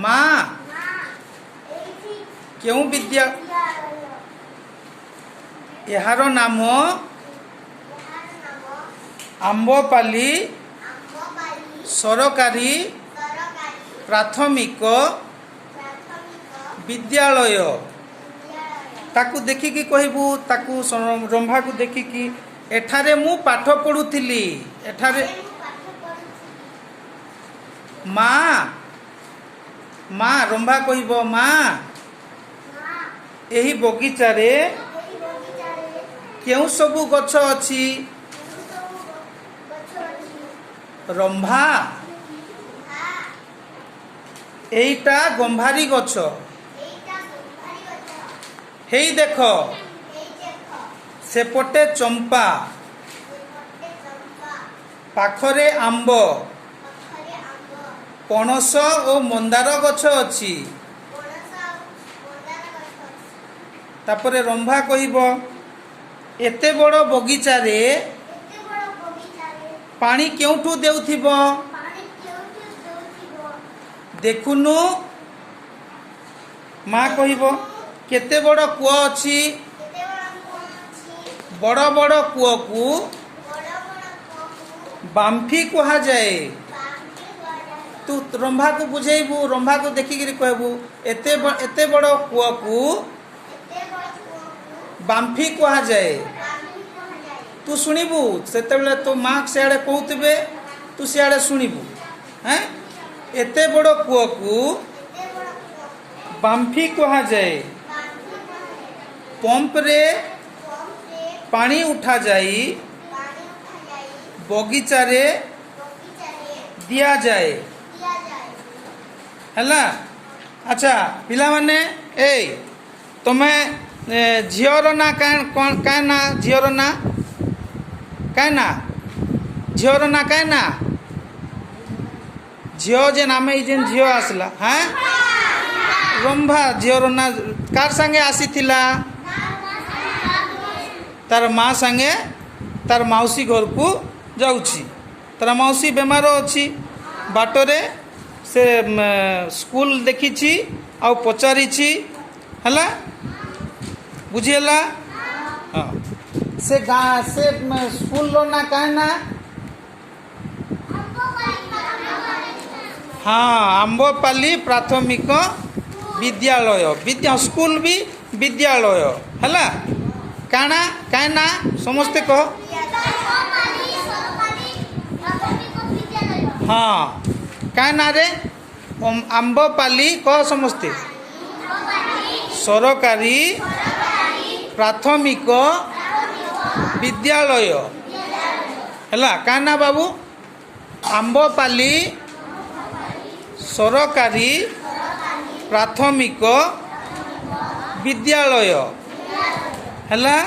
ମା କେଉଁ ବିଦ୍ୟା ଏହାର ନାମ ଆମ୍ବପାଲି ସରକାରୀ ପ୍ରାଥମିକ ବିଦ୍ୟାଳୟ। ତାକୁ ଦେଖିକି କହିବୁ, ତାକୁ ରମ୍ଭାକୁ ଦେଖିକି, ଏଠାରେ ମୁଁ ପାଠ ପଢ଼ୁଥିଲି। ଏଠାରେ ମା, ମା ରମ୍ଭା କହିବ, ମା ଏହି ବଗିଚାରେ କେଉଁ ସବୁ ଗଛ ଅଛି? ରମ୍ଭା ଏଇଟା ଗମ୍ଭାରୀ ଗଛ। ହେଇ ଦେଖ ସେପଟେ ଚମ୍ପା, ପାଖରେ ଆମ୍ବ, ପଣସ ଓ ମନ୍ଦାର ଗଛ ଅଛି। ତାପରେ ରମ୍ଭା କହିବ, ଏତେ ବଡ଼ ବଗିଚାରେ ପାଣି କେଉଁଠୁ ଦେଉଥିବ? ଦେଖୁନୁ। ମା କହିବ, କେତେ ବଡ଼ କୂଅ ଅଛି? ବଡ଼ ବଡ଼ କୂଅକୁ ବାମ୍ଫି କୁହାଯାଏ। ତୁ ରମ୍ଭାକୁ ବୁଝେଇବୁ, ରମ୍ଭାକୁ ଦେଖିକିରି କହିବୁ, ଏତେ ଏତେ ବଡ଼ କୂଅକୁ ବାମ୍ଫି କୁହାଯାଏ। ତୁ ଶୁଣିବୁ, ସେତେବେଳେ ତୋ ମା ସିଆଡ଼େ କହୁଥିବେ, ତୁ ସିଆଡ଼େ ଶୁଣିବୁ। ହେଁ, ଏତେ ବଡ଼ କୂଅକୁ ବାମ୍ଫି କୁହାଯାଏ। ପମ୍ପରେ ପାଣି ଉଠାଯାଇ ବଗିଚାରେ ଦିଆଯାଏ। ହେଲା। ଆଚ୍ଛା ପିଲାମାନେ, ଏଇ ତମେ ଝିଅର ନାଁ କ'ଣ? କାଁ ନା ଝିଅର ନାଁ କାଁ ନା ଝିଅର ନାଁ କାଁ ନା ଝିଅ ଯେନ୍ ଆମେ ଏଇ ଯେନ୍ ଝିଅ ଆସିଲା, ହଁ ରମ୍ଭା ଝିଅର ନାଁ କାର ସାଙ୍ଗେ ଆସିଥିଲା? ତାର ମା ସାଙ୍ଗେ ତାର ମାଉସୀ ଘରକୁ ଯାଉଛି। ତାର ମାଉସୀ ବେମାର ଅଛି। ବାଟରେ ସେ ସ୍କୁଲ ଦେଖିଛି ଆଉ ପଚାରିଛି। ହେଲା, ବୁଝିହେଲା? ହଁ, ସେ ଗାଁ ସେ ସ୍କୁଲର ନାଁ କାଁ ନା? ହଁ, ଆମ୍ବପାଲି ପ୍ରାଥମିକ ବିଦ୍ୟାଳୟ। ବିଦ୍ୟା ସ୍କୁଲ ବି ବିଦ୍ୟାଳୟ। ହେଲା, କାଣା କାଁ ନା ସମସ୍ତେ କହ। ହଁ, କାଁ ନା ରେ? ଆମ୍ବପାଲି କହ ସମସ୍ତେ। ସରକାରୀ ପ୍ରାଥମିକ ବିଦ୍ୟାଳୟ। ହେଲା, କାଁ ନା ବାବୁ? ଆମ୍ବପାଲି ସରକାରୀ ପ୍ରାଥମିକ ବିଦ୍ୟାଳୟ। ହେଲା।